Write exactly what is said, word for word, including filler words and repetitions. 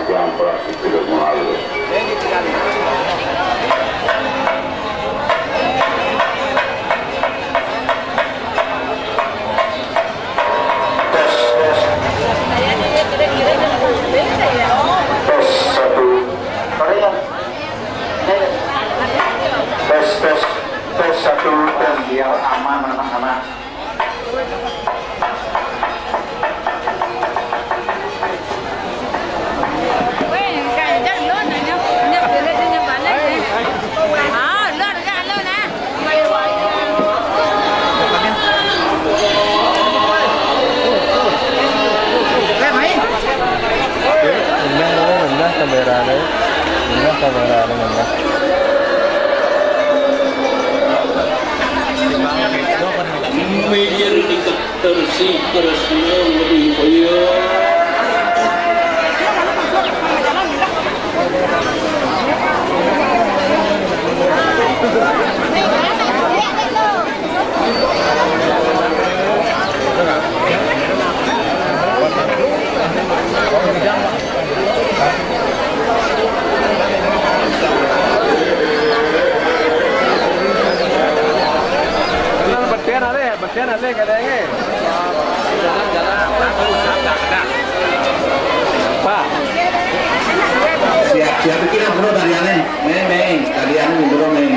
Yang berhasil tidak mengalir. Tes, tes. Tes satu. Tes, tes. Tes satu, tes. Biar aman anak-anak. Oke, main. Oke, rendah, rendah, rendah kameranya. Rendah kameranya, rendah. Mikir di tersi tersi lebih, iya. Kenal bersihan ale, bersihan ale kadang eh. Pak. Siap, siap, kita bro tadi ale. Meng, meng, tadi anu bro, meng.